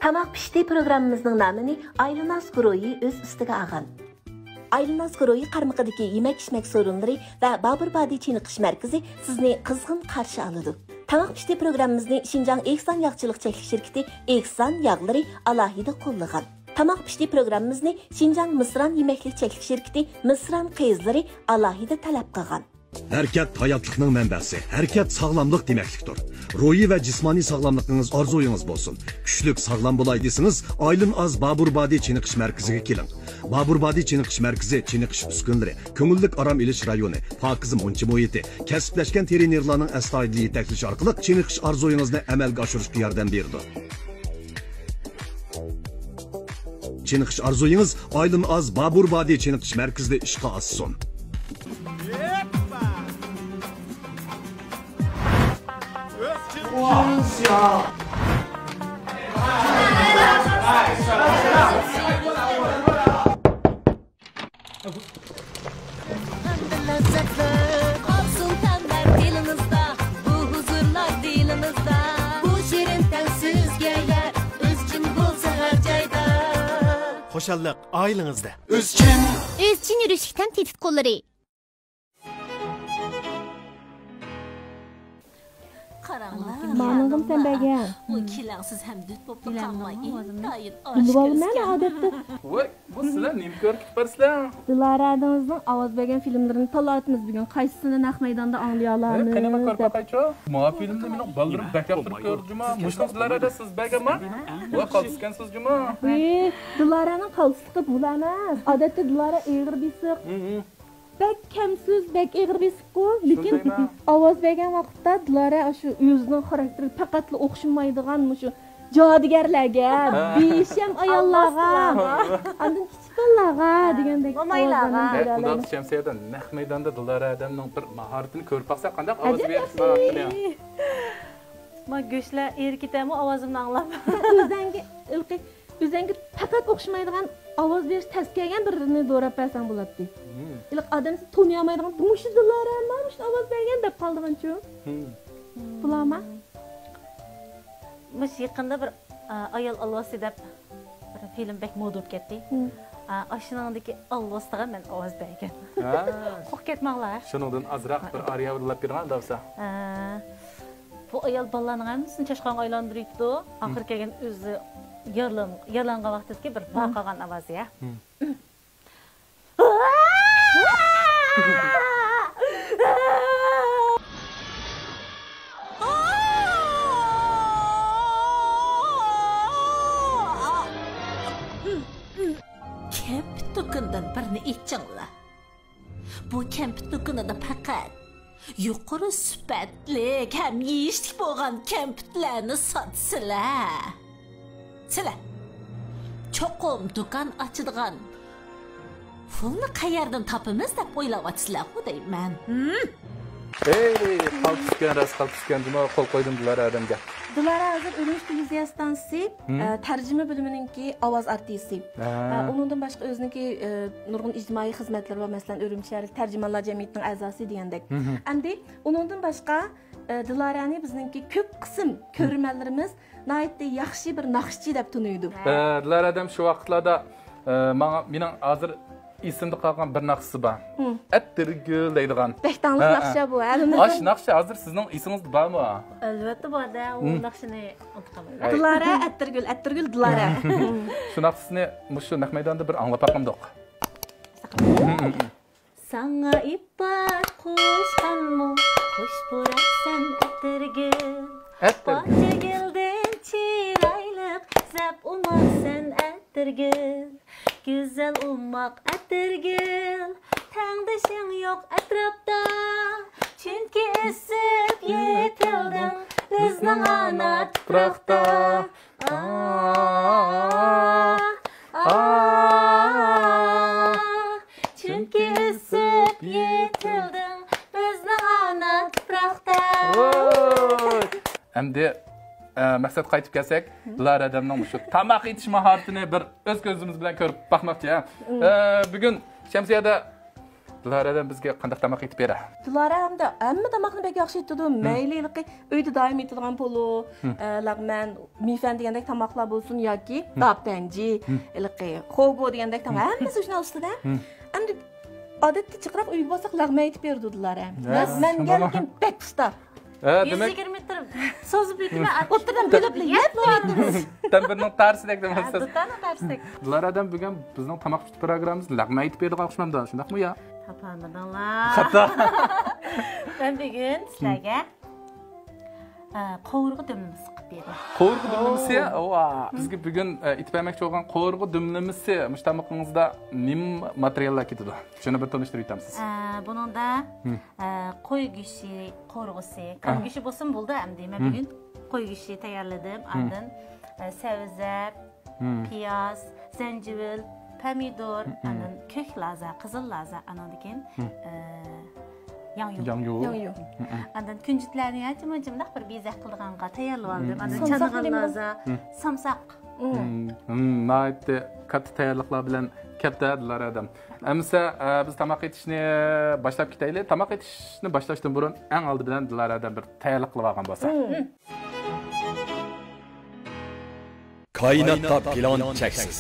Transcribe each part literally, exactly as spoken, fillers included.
تاماق پىشتى پروگراممىمىزنىڭ نامىنى ئايلىناز گۇرۇھى ئۆز ئۈستىگە ئالغان. ئايلىناز گۇرۇھى قارمىقىدىكى يېمەك-ئىچمەك سورۇنلىرى ۋە بابۇر بادى چېنىقىش مەركىزى سىزنى قىزغىن قارشى ئالىدۇ. تاماق پىشتى پروگراممىمىزنى شىنجاڭ ئېھسان ياغچىلىق چەكلىك شىركىتى ئېھسان ياغلىرى ئالاھىدە قوللىغان. تاماق پىشتى پروگراممىمىزنى شىنجاڭ مىسران يېمەكلىك چەكلىك شىركىتى مىسران قىزلىرى ئالاھىدە تەلەپ قىلغان. ھەرىكەت ھاياتلىقنىڭ مەنبەسى، ھەرىكەت ساغلاملىق دېمەكلىكتۇر. روھىي ۋە جىسمانىي ساغلاملىقىڭىز ئارزۇيىڭىز بولسۇن. كۈچلۈك، ساغلام بولاي دېسىڭىز، ئايلىن ئاز بابۇر بادى چېنىقىش مەركىزىگە كېلىڭ. بابۇر بادى چېنىقىش مەركىزى چېنىقىش ئۈسكۈنىلىرى، كۆڭۈللۈك ئارام ئېلىش رايونى، پاكىز مۇنچا مۇھىتى، كەسىپلەشكەن ترېنېرلارنىڭ ئەستايىدىل يېتەكلىشى ئارقىلىق چېنىقىش ئارزۇيىڭىزنى ئەمەلگە ئاشۇرۇشقا ياردەم بېرىدۇ. چېنىقىش ئارزۇيىڭىز ئايلىن ئاز بابۇر بادى چېنىقىش مەركىزىدە ئىشقا ئاشسۇن. ئەمدى لەززەتلەر قالسۇن تەملەر دىلىڭىزدا، بۇ ھۇزۇرلار دىلىمىزدا. بۇ شېرىن تەم سىزگە يار، ئۆزچىن بولسا ھەر جايدا. خۇشاللىق ئائىلىڭىزدە. ئۆزچىن. ئۆزچىن يۈرۈشلۈك تەم تېتىتقۇلىرى. قاراڭلار، مانىڭغىمۇ سەن بەرگەن. ئۇ كېلەڭسىز ھەم دۆت بوپلا قالماي، ئىنتايىن ئاشكارا ئىكەن. ئادەتتە. ۋاي، بۇ سىلەر نېمە كۆرۈپ كېتىپ بارسىلەر؟ دىلارە ھەدىڭىزنىڭ ئاۋاز بەرگەن فىلىملىرىنى تاللاۋاتىمىز بۈگۈن. قايسىسىنى نەق مەيداندا ئاڭلىيالامىز؟ قېنى، كۆرۈپ باقايچۇ. ما فىلىمنى مېنىڭ بالىلىرىم بەك ياقتۇرۇپ كۆرىدۇ جۇما. مۇشۇنى دىلارە ھەدە سىز بەرگەنما؟ ۋاي، قالتىسكەنسىز جۇما. ۋىي، دىلارەنىڭ قالتىسلىقى بۇلا ئەمەس. ئادەتتە دىلارە ئېغىر بېسىق. بەك كەمسىز، بەك ئېغىر بېسىققۇ، لېكىن ئاۋاز بەرگەن ۋاقىتتا دىلارە ئاشۇ ئۆزىنىڭ خاراكتېرى پەقەتلا ئوخشىمايدىغان مۇشۇ جادۇگەرلەرگە، بىشەم ئاياللارغا، ئاندىن كىچىك بالىلارغا دېگەندەك ئاۋازلارنى بېرەلەيدۇ. ئۇنداق شەمسىيەدە نەق مەيداندا دىلارە ئادەمنىڭ بىر ماھارىتىنى كۆرۈپ باقساق قانداق ئاۋاز بېرىش ماھارىتىنى. ما گۆشلەر ئېرىپ كېتەرمۇ ئاۋازىمنى ئاڭلاپ؟ ئۆزەڭگە ھېلىقى ئۆزەڭگە پەقەت ئوخشىمايدىغان ئاۋاز بېرىش تەس كەلگەن بىرىنى دوراپ بەرسەڭ بولاتتى. ھېلىقى ئادەم سېنى تونۇيالمايدىغان، مۇشۇ دىلارەما مۇشۇ ئاۋاز بەرگەن دەپ قالىدىغانچۇ؟ بۇلارما؟ مۇشۇ يېقىندا بىر، ئا، ئايال ئالۋاستى دەپ بىر فىلىم بەك مودا بولۇپ كەتتى. ئا، ئاشۇنىڭدىكى ئالۋاستىغا مەن ئاۋاز بەرگەن. قورقۇپ كەتمەڭلار. شۇنىڭدىن ئازراق بىر ئارىيە ئۇللاپ بېرىڭ، داۋسا. بۇ ئايال بالىلارنىڭ ھەممىسىنى چاشقانغا ئايلاندۇرۇۋېتىدۇ. ئاخىرى كەلگەن ئۆزى يارىلان-، يارىلانغان ۋاقتىدىكى بىر ۋارقىرىغان ئاۋازى، ھە. كەمپۈت دۇكىنىدىن بىرنى ئېچىڭلار. بۇ كەمپۈت دۇكىنىدا پەقەت يۇقىرى سۈپەتلىك ھەم يېيىشلىك بولغان كەمپۈتلەرنى ساتىسىلەر. سىلەر چوقۇم دۇكان ئاچىدىغان پۇلنى قەيەردىن تاپىمىز دەپ ئويلاۋاتىسىلەرغۇ دەيمەن. ھىم؟ ھەي، قالتىسكەن، راست قالتىسكەن، جۇما قول قويدۇم دىلارە ئادەمگە. دىلارە ھازىر ئۈرۈمچى تېلېۋىزىيە ئىستانسىسى، ئە، تەرجىمە بۆلۈمىنىڭكى ئاۋاز ئارتىسى. ئە، ئۇنىڭدىن باشقا ئۆزىنىڭكى، ئە، نۇرغۇن ئىجتىمائىي خىزمەتلىرى بار، مەسىلەن، ئۈرۈمچى شەھەرلىك تەرجىمانلار جەمئىيىتىنىڭ ئەزاسى دېگەندەك. ئەمدى ئۇنىڭدىن باشقا، ئە، دىلارەنى بىزنىڭكى كۆپ قىسىم كۆرۈرمەنلىرىمىز ناھايىتى ياخشى بىر ناخشىچى دەپ تونۇيدۇ. ئە، دىلارە ئادەم شۇ ۋاقىتلاردا، ئە، ماڭا، مېنىڭ ھازىر ئېسىمدە قالغان بىر ناخشىسى بار. ئەتىرگۈل دەيدىغان. بەك داڭلىق ناخشا بۇ، ھە؟ ئاش ناخشا ھازىر سىزنىڭ ئېسىڭىزدە بارمۇ؟ ئەلۋەتتە بار-دە، ئۇ ناخشىنى ئۇنتۇپ قالمايمەن. دىلارە، ئەتىرگۈل، ئەتىرگۈل، دىلارە. شۇ ناخشىسىنى مۇشۇ نەق مەيداندا بىر ئاڭلاپ باقامدۇق؟ ساڭا ئىپات قوشقانمۇ، خۇش پۇراقسەن ئەتىرگۈل. ئەتىرگۈل. پاچە گۈلدىن چىرايلىق، زەپ ئوماقسەن ئەتىرگۈل. گۈزەل ئوماق ئەتىرگۈل، تەڭدىشىڭ يوق ئەتراپتا. چۈنكى ئۆسۈپ يېتىلدىڭ بىزنىڭ ئانا تۇپراقتا. ئا، ئا، چۈنكى ئۆسۈپ يېتىلدىڭ بىزنىڭ ئانا تۇپراقتا. ئەمدى، ئە، مەقسەتكە قايتىپ كەلسەك، دىلارە ھەدەمنىڭ مۇشۇ تاماق ئېتىش ماھارىتىنى بىر ئۆز كۆزىمىز بىلەن كۆرۈپ باقماقچى، ھە؟ ئە، بۈگۈن شەمسىيەدە دىلارەدىن بىزگە قانداق تاماق ئېتىپ بېرە؟ دىلارە ھەمدە ھەممە تاماقنى بەك ياخشى ئېتىدۇ. مەيلى ھېلىقى ئۆيدە دائىم ئېتىدىغان پولۇ، ئە، لەغمەن، مىفەن دېگەندەك تاماقلار بولسۇن ياكى داپەنجى، ھېلىقى خوگو دېگەندەك تاماق. ھەممىسى شۇنىڭ ئۈستىدە. ئەمدى ئادەتتە جىقراق ئۆيگە بارساق لەغمەن ئېتىپ بېرىدۇ دىلارە. ھە، لەغمەنگە شۇنداق. لېكىن بەك ئۇستا. ھە، يۈز يىگىرمە مېتىر سوزۇپ ئۆتىمەن. ئوتتۇرىدىن بۆلۈپ يەپ بېرىمىز. تەمبىرنىڭ تارىسىدەك دېمەمسىز. دۇتاننىڭ تارىسىدەك. دىلارەدىن بۈگۈن بىزنىڭ تاماق پىشۇرۇش پروگراممىمىزدا لەغمەن ئېتىپ بېرىدىغان ئوخشىمامدۇ، شۇنداقمۇ يا؟ تاپالمىدىڭلار. خاتا. مەن بۈگۈن سىلەرگە، ئە، قوۋۇرغا دۈملىمىسى قىلىپ بېرىمەن. قوۋۇرغا دۈملىمىسى؟ ۋا، بىزگە بۈگۈن، ئە، ئېتىپ بەرمەكچى بولغان قوۋۇرغا دۈملىمىسى، مۇشۇ تامىقىڭىزدا نېمە ماتېرىياللار كېتىدۇ؟ شۇنى بىر تونۇشتۇرۇپ ئۆتەمسىز؟ ئە، بۇنىڭدا، ئە، قوي گۆشى قورۇغۇسى، كالا گۆشى بولسىمۇ بولىدۇ ئەمدى. مەن بۈگۈن قوي گۆشى تەييارلىدىم. ئاندىن، ئە، سەۋزە، پىياز، زەنجىۋىل، پەمىدۇر، ئاندىن كۆك لازا، قىزىل لازا، ئانىڭدىن كېيىن، ئە، ياڭيۇ. ياڭيۇ. ياڭيۇ. ئاندىن كۈنجۈتلەرنى يا جىمى جىمداق بىر بېزەك قىلىدىغانغا تەييارلىۋالدىم. ئاندىن سامساق چانىغان لازا، سامساق. ناھايىتى كاتتا تەييارلىقلار بىلەن كەپتە دىلارەدەم. ئەمىسە، ئە، بىز تاماق ئېتىشنى باشلاپ كېتەيلى. تاماق ئېتىشنى باشلاشتىن بۇرۇن ئەڭ ئالدى بىلەن دىلارەدەم بىر تەييارلىق قىلىۋالغان بولسا. كائىناتتا پىلان چەكسىز.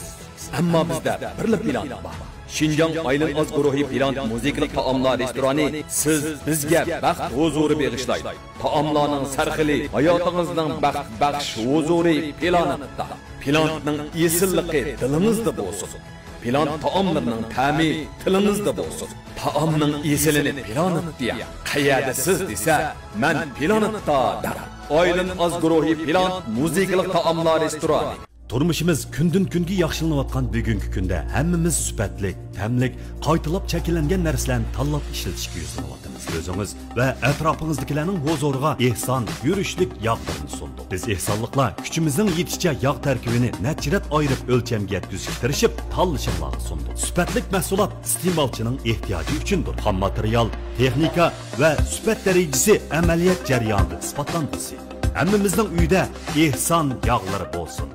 ئەمما بىزدە بىرلا پىلان بار. شىنجاڭ ئايلىن ئاز گۇرۇھى پىلانت مۇزىكىلىق تائاملار رېستورانى سىز بىزگە بەخت ھۇزۇرى بېغىشلايدۇ. تائاملارنىڭ سەرخىلى ھاياتىڭىزنىڭ بەخت بەخش ھۇزۇرى پىلانتتا. پىلانتنىڭ ئېسىللىقى دىلىڭىزدا بولسۇن. پىلانت تائاملىرىنىڭ تەمى تىلىڭىزدا بولسۇن. تائامنىڭ ئېسىلىنى پىلانتتا يەڭ. قەيەردە سىز دېسە، مەن پىلانتتا دەڭ. ئايلىن ئاز گۇرۇھى پىلانت مۇزىكىلىق تائاملار رېستورانى. تۇرمۇشىمىز كۈندىن-كۈنگە ياخشىلىنىۋاتقان بۈگۈنكى كۈندە ھەممىمىز سۈپەتلىك، تەملىك، قايتىلاپ شەكىللەنگەن نەرسىلەرنى تانلاپ ئىشلىتىشكە يۈزلىنىۋاتىمىز. ئۆزىڭىز ۋە ئەتراپىڭىزدىكىلەرنىڭ ھۇزۇرىغا ئېھسان يۈرۈشلۈك ياغلىرىنى سۇندۇق. بىز ئېھسانلىقلار كۈچىمىزنىڭ يېتىشىچە ياغ تەركىبىنى نەچچە رەت ئايرىپ ئۆلچەمگە يەتكۈزۈشكە تىرىشىپ، تاللىشىڭلارغا سۇندۇق. سۈپەتلىك مەھسۇلات ئىستېمالچىنىڭ ئېھتىياجى ئۈچۈندۇر. خام ماتېرىيال، تېخنىكا ۋە سۈپەت دەرىجىسى ئەمەلىيەت جەريانىدا ئىسپاتلانغۇسى. ھەممىمىزنىڭ ئۆيىدە ئېھسان ياغلىرى بولسۇن.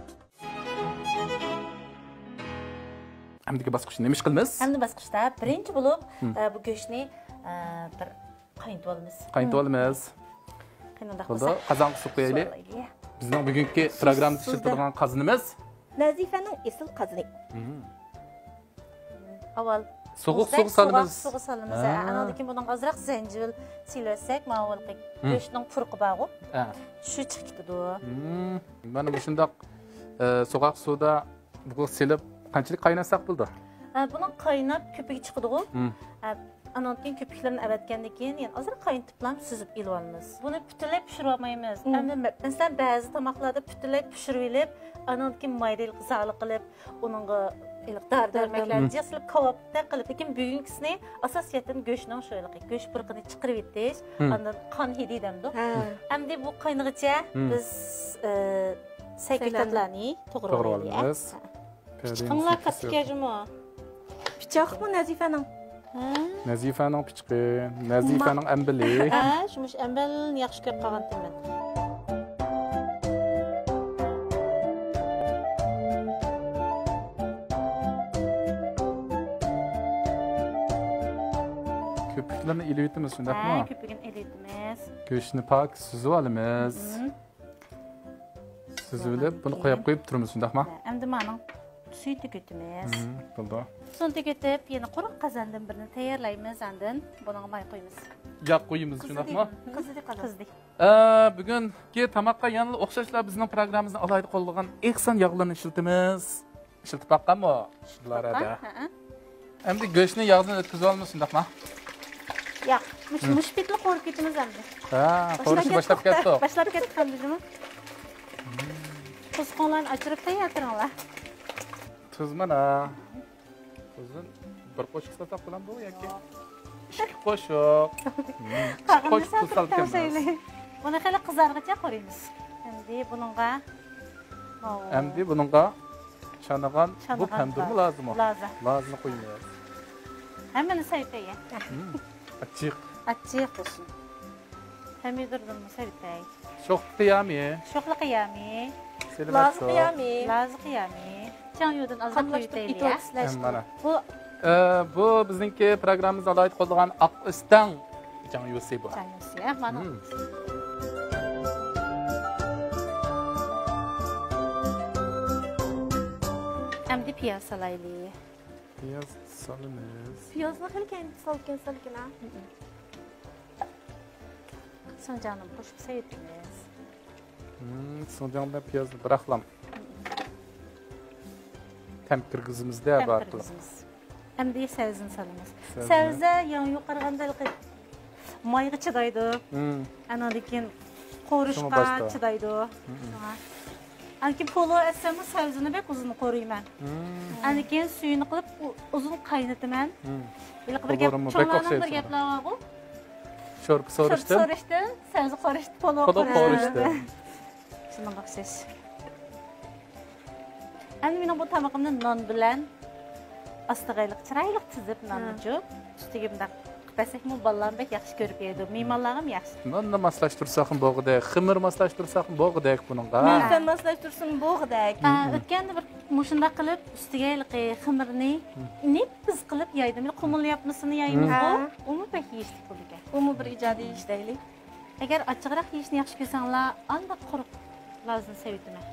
ئەمدىكى باسقۇچتا نېمە ئىش قىلىمىز؟ ئەمدى باسقۇچتا بىرىنچى بولۇپ، ئە، بۇ گۆشنى، ئە، بىر قاينىتىپ ئالىمىز. قاينىتىپ ئالىمىز. قاينىداق بولدى، بولسا، قازانغا سۇ قۇيايلى. سۇ قۇيايلى. بىزنىڭ بۈگۈنكى پروگراممىمىزدا ئىشلىتىدىغان قازىنىمىز نەزىفەنىڭ ئېسىل قازىنى. ئاۋۋال سوغۇق سۇغا سالىمىز. سوغۇق سۇغا سالىمىز. ھە. ئاناندىن كېيىن بۇنىڭغا ئازراق زەنجىۋىل سېلىۋەتسەك، ماۋۇ ھېلىقى گۆشنىڭ پۇرىقى بارغۇ. ھە. شۇ چىقىپ كېتىدۇ. مانا مۇشۇنداق، ئە، سوغۇق سۇدا بۇ سېلىپ قانچىلىك قايناتساق بولىدۇ؟ ھە، بۇنىڭ قايناپ كۆپۈكى چىقىدىغۇ. ھە، ئاناندىن كېيىن كۆپۈكلىرىنى ئەۋەتكەندىن كېيىن يەنە ئازراق قاينىتىپلا سۈزۈپ ئېلىۋالىمىز. بۇنى پۈتۈنلەي پىشۇرۇۋالمايمىز. ئەمدى مە-، مەسىلەن، بەزى تاماقلاردا پۈتۈنلەي پىشۇرۇۋېلىپ، ئاناندىن كېيىن مايرىلىق زالى قىلىپ، ئۇنىڭغا ھېلىقى دارى دەرمەكلەرنى جىق سېلىپ، كاۋاپتەك قىلىپ، لېكىن بۈگۈنكىسىنى ئاساسىيەتتىن گۆشنىڭ شۇ ھېلىقى گۆش پۇرىقىنى چىقىرىۋېتىش، ئاندىن قان ھىدى دەمدۇ. ئەمدى بۇ قاينىغىچە بىز، ئە، سەي كۆكتاتلارنى توغرىۋالايلى. توغرىۋالىمىز. پىچىقىڭلار كاتتىكەن جۇمۇ. پىچاقمۇ نەزىفەنىڭ؟ ھە؟ نەزىفەنىڭ پىچىقى، نەزىفەنىڭ ئەمبىلى. ھە، شۇ مۇشۇ ئەمبىلنى ياخشى كۆرۈپ قالغانتىم مەن. كۆپۈكلىرىنى ئېلىۋېتىمىز، شۇنداقمۇ؟ ھە، كۆپۈكىنى ئېلىۋېتىمىز. گۆشنى پاك سۈزۈپ ئالىمىز. سۈزۈۋېلىپ، بۇنى قويۇپ قويۇپ تۇرىمىز، شۇنداقمۇ؟ ھە، ئەمدى مانىڭ سۈيىنى تۆكۈۋېتىمىز. بولدى. سۈيىنى تۆكۈۋېتىپ، يەنە قۇرۇق قازاندىن بىرنى تەييارلايمىز، ئاندىن بۇنىڭغا ماي قۇيىمىز. ياغ قۇيىمىز، شۇنداقمۇ؟ قىزىدى، قىزىدى. ئە، بۈگۈنكى تاماققا يەنىلا ئوخشاشلا بىزنىڭ پروگراممىمىزنى ئالاھىدە قوللىغان ئېھسان ياغلىرىنى ئىشلىتىمىز. ئىشلىتىپ باققانمۇ؟ ئىشلىتىپ باققان، ھەئە. ئەمدى گۆشنى ياغدىن ئۆتكۈزۈپ ئالىمىز، شۇنداقمۇ؟ ياق، مۇش-، مۇشۇ پېتىلا قورۇپ كېتىمىز ئەمدى. ھە، قورۇشنى باشلاپ كەتتۇق. باشلاپ كەتتۇق ئەمدى جۇمۇ. قوزۇقۇڭلارنى ئاچىرىپ تەييار تۇرۇڭلار. تۇز مانا. تۇزدىن بىر قوشۇق سالساق بولامدۇ ياكى؟ ئىككى قوشۇق. ئىككى قوشۇق تۇز سالىدىكەنمىز. بۇنى خېلى قىزارغىچە قورۇيمىز. ئەمدى بۇنىڭغا، ئەمدى بۇنىڭغا چانىغان، بۇ پەمىدۇرمۇ لازىمۇ؟ لازا. لازىنى قويىمىز. ھەممىنى سەۋىتەي. ئاچچىق. ئاچچىق بولسۇن. پەمىدۇردىنمۇ سەۋىتەي. شوخلا قىيامى. شوخلا قىيامى. لازا قىيامى. لازا قىيامى. چاڭيۇدىن ئازراق قويۇۋېتەيلى. مانا. بۇ ئە، بۇ بىزنىڭكى پروگراممىمىزنى ئالاھىدە قوللىغان ئاق ئۆستەڭ جاڭيۇسى بۇ. جاڭيۇسى، ھە، مانا. مم. ئەمدى پىياز سالايلى. پىياز سالىمىز. پىيازنى خېلى كەينىدە سالىدىكەنسەن لېكىن، ھە؟ سىڭجاڭنى قوشۇپ سەۋىتىمىز. مم، سىڭجاڭ بىلەن پىيازنى بىراقلام تەم كىرگۈزىمىزدە بۇ ئارقىلىق. ئەمدى سەۋزىنى سالىمىز. سەۋزىنى. سەۋزە ياڭيۇ قارىغاندا ھېلىقى مايغا چىدايدۇ. مم. ئانىڭدىن كېيىن قورۇشقا چىدايدۇ. مم. شۇڭا. ئاندىن كېيىن پولۇ ئەتسەممۇ سەۋزىنى بەك ئۇزۇن قورۇيمەن. مم. ئاندىن كېيىن سۈيىنى قىلىپ ئۇ-، ئۇزۇن قاينىتىمەن. مم. ھېلىقى بىر گەپ، چوڭلارنىڭ بىر گەپلىرى بارغۇ. شورپا سورۇشتىن، سەۋزە قورۇشتىن، پولۇ قورۇشتىن. شۇنىڭغا ئوخشاش. ئەمدى مېنىڭ بۇ تامىقىمنى نان بىلەن ئاستىغا ھېلىقى چىرايلىق تىزىپ، ناننى جۇپ، ئۈستىگە مۇنداق قىلىپ بەرسەكمۇ، بالىلارمۇ بەك ياخشى كۆرۈپ يەيدۇ. مېھمانلارغىمۇ ياخشى. ناننى ماسلاشتۇرساقمۇ بولغۇدەك، خېمىر ماسلاشتۇرساقمۇ بولغۇدەك بۇنىڭغا. مېۋە ماسلاشتۇرسىمۇ بولغۇدەك. ئا، ئۆتكەندە بىر مۇشۇنداق قىلىپ، ئۈستىگە ھېلىقى خېمىرنى نېپىز قىلىپ يايدىم. قۇمۇل ياپمىسىنى يايمىزغۇ، ئۇمۇ بەك يېيىشلىك بولىدىكەن. ئۇمۇ بىر ئىجادىي ئىش دەيلى. ئەگەر ئاچچىقراق يېيىشنى ياخشى كۆرسەڭلار، ئانداق قۇرۇق لازنى سېۋىتىمەن.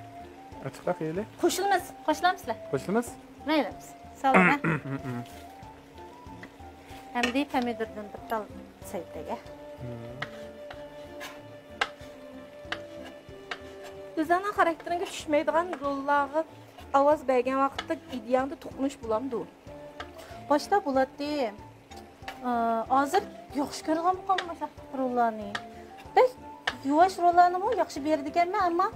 ئاچچىقراق يەيلى. قوشۇلىمىز. قوشۇلامسىلەر؟ قوشۇلىمىز. مەيلى. سالىمە. ئەمدى پەمىدۇردىن بىر تال سېۋىتەيلى. ئۆزۈڭنىڭ خاراكتېرىڭگە چۈشمەيدىغان روللارغا ئاۋاز بەرگەن ۋاقىتتا ئىدىيەڭدە توقۇنۇش بولامدۇ؟ باشتا بولاتتى. ئا، ھازىر ياخشى كۆرىدىغان بولغان باشلاپ روللارنى. بەك يۇۋاش روللارنىمۇ ياخشى بېرىدىكەنمەن، ئەمما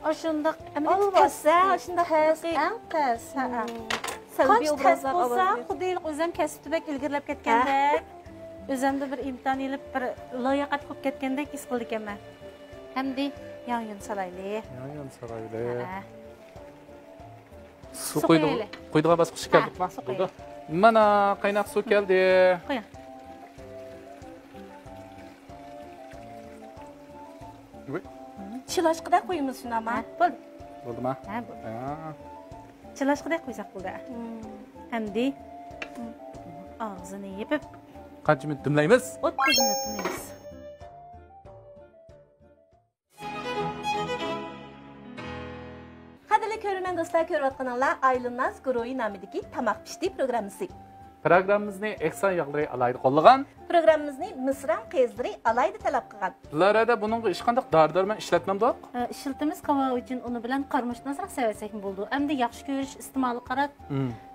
ئاشۇنداق ئەمەلىيەتتە تەس، ئاشۇنداق تەس، ئەڭ تەس. ھە، ھە. سەلبىي قانچە تەس ئوبرازلار بولسا، ئاۋازىنى. خۇددى ئۆزۈم كەسىپتە بەك ئىلگىرىلەپ كەتكەندەك، ھە. ئۆزۈمدە بىر ئىمتىھان ئېلىپ، بىر لاياقەت قىلىپ كەتكەندەك ھېس قىلىدىكەنمەن. ئەمدى ياڭيۇنى سالايلى. ياڭيۇنى سالايلى. ھە. سۇ سۇ قۇيدۇ-، قۇيايلى. قۇيىدىغان باسقۇچقا ھە، كەلدۇقما؟ سۇ قۇيايلى. مانا، قايناق سۇ كەلدى. قۇيۇڭ. ۋۇي. چىلاشقىدە قۇيىمىز شۇنداقما؟ ھە، بولدى. بولدىما؟ ھە، بولدى. ھە. چىلاشقىدە قۇيساق بولدى. ئەمدى ئاغزىنى يېپىپ. قانچە مىنۇت دۈملەيمىز؟ ئوتتۇز مىنۇت دۈملەيمىز. قەدىرلىك كۆرۈرمەن دوستلار، كۆرۈۋاتقىنىڭلار ئايلىناز گۇرۇھى نامىدىكى تاماق پىشتى پروگراممىسى. پروگراممىمىزنى ئېھسان ياغلىرى ئالاھىدە قوللىغان. پروگراممىمىزنى مىسران قېزىلىرى ئالاھىدە تەلەپ قىلغان. دىلارەدە بۇنىڭغا ھېچقانداق دارى دەرمان ئىشلەتمەمدۇق؟ ئە، ئىشلىتىمىز، كاۋاۋىچىن ئۇنى بىلەن قارىمۇچنى ئازراق سەۋەتسەكمۇ بولىدۇ. ئەمدى ياخشى كۆرۈش ئىستېمالىغا قاراپ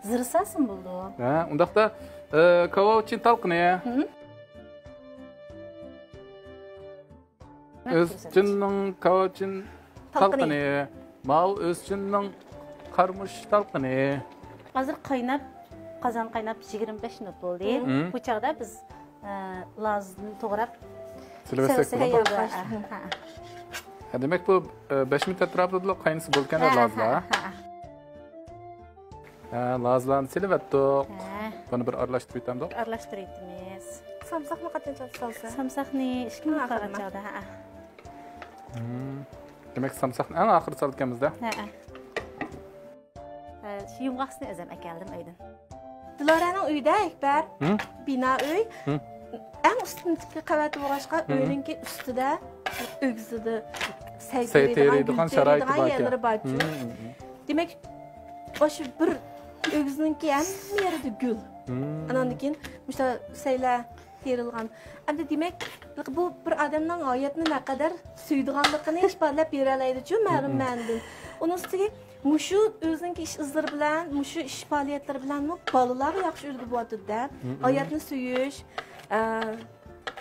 زىرىساسىمۇ بولىدۇ. ھە، ئۇنداقتا، ئە، كاۋاۋىچىن تالقىنى. ئۆزچىننىڭ كاۋاچىن تالقىنى. تالقىنى. ماۋۇ ئۆزچىننىڭ قارىمۇچ تالقىنى. ھازىر قايناپ، قازان قايناپ يىگىرمە بەش مىنۇت بولدى. بۇ چاغدا بىز، ئە، لازنى توغراپ سېلىۋەتسەك بولىدۇ. ھە، ھە. ھە، دېمەك، بۇ، ئە، بەش مىنۇت ئەتراپىدىلا قاينىسا بولىدىكەن لازلار. ھە، ھە. ھە، لازلارنى سېلىۋەتتۇق. ھە. بۇنى بىر ئارىلاشتۇرۇۋېتەمدۇق؟ ئارىلاشتۇرۇۋېتىمىز. سامساقنى قاچان چالسا؟ سامساقنى ئىككى مىنۇت قالغان چاغدا، ھە. دېمەك، سامساقنى ئەڭ ئاخىرى سالىدىكەنمىزدە. ھە، ھە. ھە، شۇ يۇمغاقسىنى ئۆزۈم ئەكەلدىم ئۆيدىن. دىلارەنىڭ ئۆيىدە، ئەكبەر، بىنا ئۆي. ئەڭ ئۈستۈنكى قەۋەتى بولغاچقا، ئۆينىڭكى ئۈستىدە، ئۆگزىدە سەي تېرىيدىغان، گۈل تېرىيدىغان شارائىتى باركەن. يەرلىرى بارچۇ. دېمەك، ئاشۇ بىر ئۆگزىنىڭكى ھەممە يېرىدە گۈل. ئاناندىن كېيىن مۇشۇ سەيلەر تېرىلغان. ئەمدى دېمەك، بۇ بىر ئادەمنىڭ ھاياتنى نەقەدەر سۆيىدىغانلىقىنى ئىپادىلەپ بېرەلەيدىچۇ، مەلۇم مەنىدىن. ئۇنىڭ ئۈستىگە مۇشۇ ئۆزىنىڭكى ئىش ئىزلىرى بىلەن، مۇشۇ ئىش پائالىيەتلىرى بىلەنمۇ بالىلارغا ياخشى ئۈلگە بولۇۋاتىدۇ-دە. ھاياتنى سۆيۈش، ئە،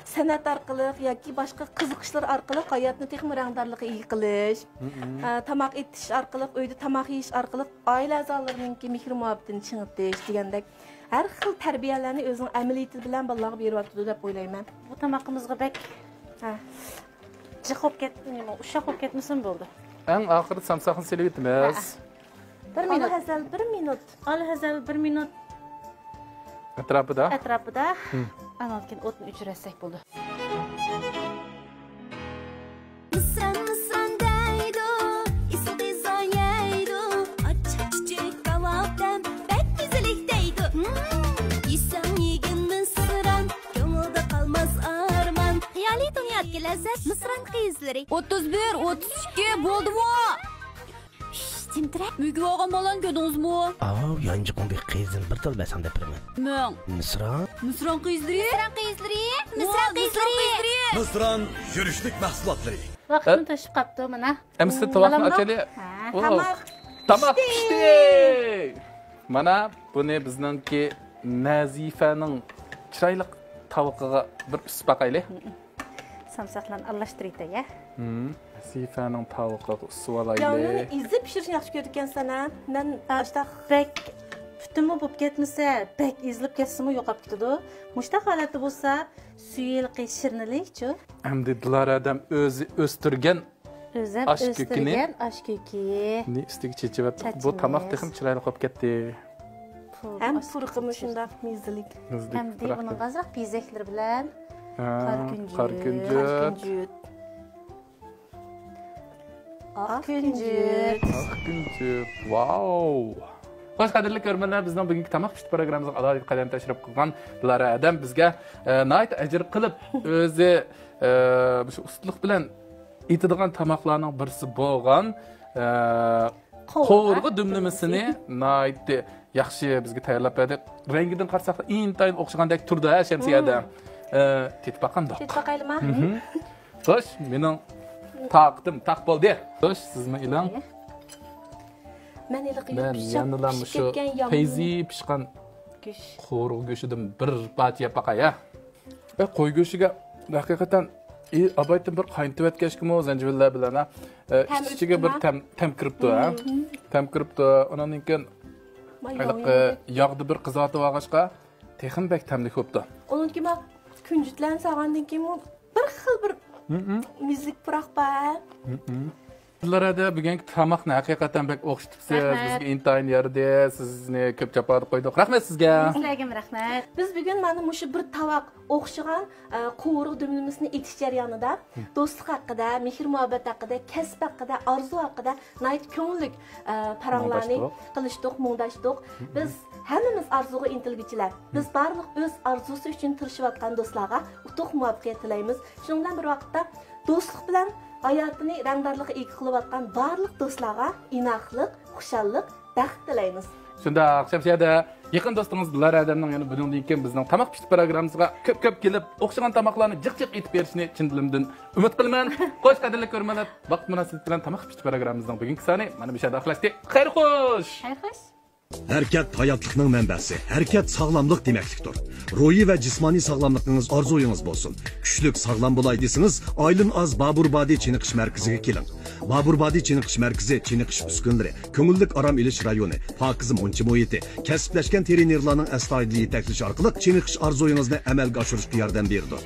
سەنئەت ئارقىلىق ياكى باشقا قىزىقىشلار ئارقىلىق ھاياتنى تېخىمۇ رەڭدارلىققا ئىگە قىلىش، ئە، تاماق ئېتىش ئارقىلىق، ئۆيدە تاماق يېيىش ئارقىلىق ئائىلە ئەزالىرىنىڭكى مېھرى مۇھەببىتىنى چىڭىتىش دېگەندەك ھەر خىل تەربىيەلەرنى ئۆزىنىڭ ئەمەلىيىتى بىلەن بالىلارغا بېرىۋاتىدۇ دەپ ئويلايمەن. بۇ تامىقىمىزغا بەك، ھە، جىق بولۇپ كەت-، نېمە، ئۇششاق بولۇپ كەتمىسىمۇ بولىدۇ. ئەڭ ئاخىرىدا سامساقنى سېلىۋېتىمىز. ھە. بىر مىنۇت. ئالاھەزەل بىر مىنۇت. ئالاھەزەل بىر مىنۇت. ئەتراپىدا؟ ئەتراپىدا. ئانان كېيىن ئوتنى ئۆچۈرۈۋەتسەك بولىدۇ. مىسران، مىسران دەيدۇ، ئېسىل غىزا يەيدۇ. ئاچچىق چۈچۈك كاۋاپ دەم، بەك مەززىلىك دەيدۇ. ئوتتۇز بىر، ئوتتۇز ئىككى، بولدىمۇ؟ شش، جىمتىرەك. مۈگۈپ ئالغان بالىنى كۆردىڭىزمۇ؟ ئاۋۇ يانچۇقۇڭدىكى قىزىلنى بىر تال بەرسەڭ دەپ بېرىمەن. مىڭ. مىسران. مىسران قىزلىرى. مىسران قىزلىرى. مىسران قىزلىرى. مىسران يۈرۈشلۈك مەھسۇلاتلىرى. ۋاقىتمۇ توشۇپ قاپتۇ مانا. ئەمىسە تاماقنى ئاچايلى. ھە، تاماق. تاماق پىشتى. مانا بۇنى بىزنىڭكى نەزىفەنىڭ چىرايلىق تاۋىقىغا بىر ئۈسۈپ باقايلى. سامساقلارنى ئارىلاشتۇرۇۋېتەي، يە. نەزىفەنىڭ تاۋىقىغا ئۈسۈۋالايلى. ياڭنىنى ئېزىپ پىشۇرۇشنى ياخشى كۆرىدىكەنسەن ھە. مەن ئاشتاق بەك پۈتۈنمۇ بولۇپ كەتمىسە، بەك ئېزىلىپ كەتسىمۇ يوقاپ كېتىدۇ. مۇشتاق ھالەتتە بولسا، سۈيى ھېلىقى شىرنىلىكچۇ. ئەمدى دىلارا ھەدەم ئۆزى ئۆستۈرگەن ئۆزەم ئاش كۆكىنى ئۆستۈرگەن ئاش كۆكى. نى ئۈستىگە چېچىۋەتتۇق. بۇ تاماق تېخىمۇ چىرايلىق بولۇپ كەتتى. ھەم پۇرىقىمۇ شۇنداق مېزىلىك. مېزىلىك ئەمدى پۇراق. بۇنىڭغا ئازراق بېزەكلىرى بىلەن ھە، قارا كۈنجۈت. قارا كۈنجۈت. قارا كۈنجۈت. ئاق كۈنجۈت. ئاق كۈنجۈت. ۋاۋ! خوش، قەدىرلىك كۆرۈرمەنلەر، بىزنىڭ بۈگۈنكى تاماق پىشتى پروگراممىمىزغا ئالاھىدە قەدەم تەشرىپ قىلغان دىلارا ھەدەم بىزگە، ئە، ناھايىتى ئەجىر قىلىپ، ئۆزى، ئە، مۇشۇ ئۇستىلىق بىلەن ئېتىدىغان تاماقلارنىڭ بىرسى بولغان، ئە، قوۋۇرغا. قوۋۇرغا دۈملىمىسىنى ناھايىتى ياخشى بىزگە تەييارلاپ بەردى. رەڭگىدىن قارىساق، ئىنتايىن ئوخشىغاندەك تۇرىدۇ، ھە، شەمسىيە ھەدە. ئە، تېتىپ باقامدۇق؟ تېتىپ باقايلىما؟ مھم. خوش، مېنىڭ تاقىتىم تاق بولدى. خوش، سىزمۇ ئېلىڭ. مەن ھېلىقى مەن يانىلا مۇشۇ پەيزى پىشقان قوۋۇرغا گۆشىدىن بىر پارچە يەپ باقاي، ھە. ئە، قوي گۆشىگە ھەقىقەتەن، ئى، ئابايتىن بىر قاينىتىۋەتكەچكىمۇ زەنجىۋىللەر بىلەن، ھە، ئە، ئىچ-ئىچىگە بىر تەم، تەم كىرىپتۇ، ھە. تەم كىرىپتۇ. ئۇنىڭدىن كېيىن ھېلىقى ياغدا بىر قىزارتىۋالغاچقا، تېخىمۇ بەك تەملىك بوپتۇ. ئۇنىڭدىن كېيىن مانا كۈنجۈتلەرنى سالغاندىن كېيىنمۇ بىر خىل بىر مېزىلىك پۇراق بار. قىزلار ھەدە، بۈگۈنكى تاماقنى ھەقىقەتەن بەك ئوخشىتىپسىز. رەھمەت. بىزگە ئىنتايىن يارىدى. سىزنى كۆپ جاپادا قويدۇق. رەھمەت سىزگە. سىلەرگىمۇ رەھمەت. بىز بۈگۈن مانا مۇشۇ بىر تاۋاق ئوخشىغان، ئە، قوۋۇرغا دۈملىمىسىنى ئېتىش جەريانىدا دوستلۇق ھەققىدە، مېھىر-مۇھەببەت ھەققىدە، كەسىپ ھەققىدە، ئارزۇ ھەققىدە ناھايىتى كۆڭۈللۈك، ئە، پاراڭلارنى مۇڭداشتۇق. قىلىشتۇق، مۇڭداشتۇق. بىز ھەممىمىز ئارزۇغا ئىنتىلگۈچىلەر. بىز بارلىق ئۆز ئارزۇسى ئۈچۈن تىرىشىۋاتقان دوستلارغا ئۇتۇق مۇۋەپپەقىيەت تىلەيمىز. شۇنىڭ بىلەن بىر ۋاقىتتا دوستلۇق بىلەن ھاياتىنى رەڭدارلىققا ئىگە قىلىۋاتقان بارلىق دوستلارغا ئىناقلىق، خۇشاللىق، بەخت تىلەيمىز. شۇنداق، شەمسىيە ھەدە، يېقىن دوستىڭىز دىلارا ھەدەمنىڭ يەنە بۇنىڭدىن كېيىن بىزنىڭ تاماق پىشتى پروگراممىسىغا كۆپ-كۆپ كېلىپ، ئوخشىغان تاماقلارنى جىق-جىق ئېتىپ بېرىشىنى چىن دىلىمدىن ئۈمىد قىلىمەن. خوش، قەدىرلىك كۆرۈرمەنلەر، ۋاقىت مۇناسىۋىتى بىلەن تاماق پىشتى پروگراممىمىزنىڭ بۈگۈنكى سانى مانا مۇشۇ يەردە ئاخىرلاشتى. خەير خوش! خەير خوش! ھەرىكەت ھاياتلىقنىڭ مەنبەسى، ھەرىكەت ساغلاملىق دېمەكلىكتۇر. روھىي ۋە جىسمانىي ساغلاملىقىڭىز ئارزۇيىڭىز بولسۇن. كۈچلۈك، ساغلام بولاي دېسىڭىز، ئايلىن ئاز بابۇر بادى چېنىقىش مەركىزىگە كېلىڭ. بابۇر بادى چېنىقىش مەركىزى چېنىقىش ئۈسكۈنىلىرى، كۆڭۈللۈك ئارام ئېلىش رايونى، پاكىز مۇنچە مۇھىتى، كەسىپلەشكەن ترېنېرلارنىڭ ئەستايىدىل يېتەكلىشى ئارقىلىق چېنىقىش ئارزۇيىڭىزنى ئەمەلگە ئاشۇرۇشقا ياردەم بېرىدۇ.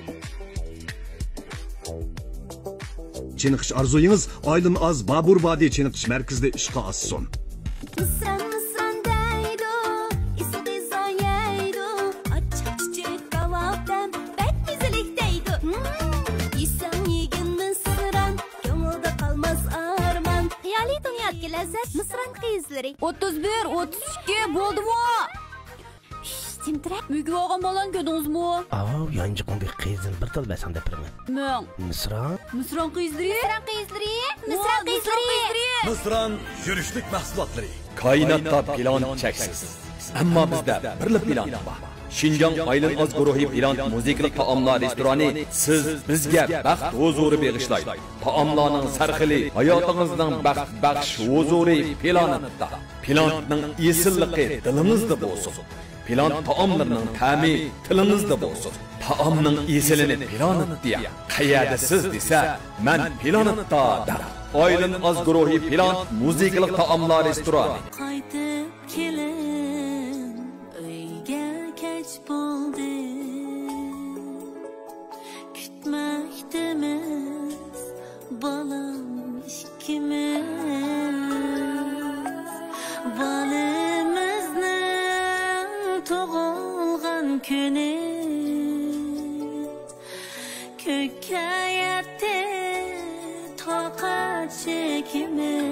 چېنىقىش ئارزۇيىڭىز ئايلىن ئاز بابۇر بادى چېنىقىش مەركىزىدە ئىشقا ئاشسۇن. مىسران، مىسران دەيدۇ، ئىسسىق پىززا يەيدۇ، ئاچچىق چۈچۈك كاۋاپتىن بەك مېزىلىك دەيدۇ. مم، يېسەڭ يېگىن مىسران، كۆڭۈلدە قالماس ئارمان. خىيالىي دۇنيادىكى لەززەت، مىسران قىزلىرى. ئوتتۇز بىر، ئوتتۇز ئىككى، بولدىمۇ؟ شش، جىمتىرەك. مۈگۈپ ئالغان بالىنى كۆردىڭىزمۇ؟ ئاۋۇ يانچۇقۇڭدىكى قىزىلنى بىر تال بەرسەڭ دەپ بېرىمەن. مىڭ. مىسران. مىسران قىزلىرى. مىسران قىزلىرى. مىسران قىزلىرى. مىسران يۈرۈشلۈك مەھسۇلاتلىرى. كائىناتتا پىلان چەكسىز. ئەمما بىزدە بىرلا پىلان بار. شىنجاڭ ئايلىن ئاز گۇرۇھى پىلان مۇزىكىلىق تائاملار رېستورانى سىز بىزگە بەخت ھۇزۇرى بېغىشلايدۇ. تائاملارنىڭ سەرخىلى ھاياتىڭىزنىڭ بەخت بەخش ھۇزۇرى پىلانىتتا. پىلانتنىڭ ئېسىللىقى دىلىڭىزدا بولسۇن. پىلانت تائاملىرىنىڭ تەمى تىلىڭىزدا بولسۇن. تائامنىڭ ئېسىلىنى پىلانت دېيە. قەيەردە سىز دېسە، مەن پىلانتتا دەڭ. ئايلىن ئاز گۇرۇھى پىلانت مۇزىكىلىق تائاملار رېستورانى. قايتىپ كېلىڭ، ئۆيگە كەچ بولدى. كۈتمەكتىمىز بالام ئىككىمىز. بالىمىزنىڭ تۇغۇلغان كۈنى. كۆككە يەتتى تاقەت چېكىمىز.